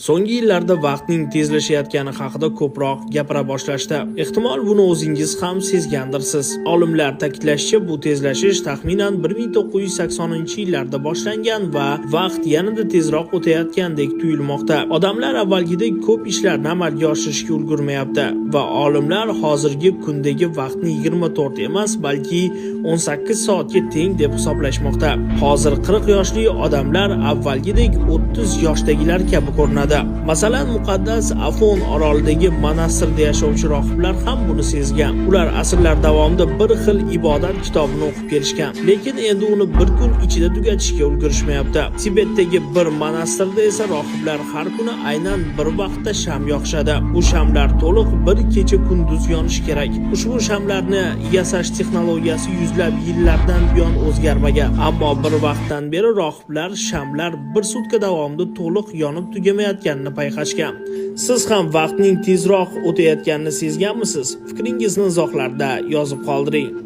So'nggi yillarda vaqtning tezlashayotgani haqida ko'proq gapira boshlashdi. Ehtimol, buni o'zingiz ham sezgandirsiz. Olimlar ta'kidlashicha, bu tezlashish taxminan 1980-yillarda boshlangan va vaqt yanada tezroq o'tayotgandek tuyulmoqda. Odamlar avvalgidek ko'p ishlarni amalga oshirishga ulgurmayapti va olimlar hozirgi kundagi vaqtni 24 emas, balki 18 soatga teng deb hisoblashmoqda. Hozir 40 yoshli odamlar avvalgidek 30 yoshdagilar kabi ko'rinadi. Masalan, muqaddas Afon orolidagi monastirda yashovchi rohiblar ham buni sezgan. Ular asrlar davomida bir xil ibodat kitobini o'qib kelishgan, lekin endi uni bir kun ichida tugatishga ulgurishmayapti. Tibetdagi bir monastirda esa rohiblar har kuni aynan bir vaqtda sham yoqishadi. Bu shamlar to'liq bir kecha kunduz yonishi kerak. Ushbu shamlarni yasash texnologiyasi yuzlab yillardan buyon o'zgarmagan, ammo bir vaqtdan beri rohiblar shamlar bir sutka davomida to'liq yonib tugamayotganini payqashgan. Siz ham vaqtning tezroq o'tayotganini sezganmisiz? Fikringizni izohlarda yozib qoldiring.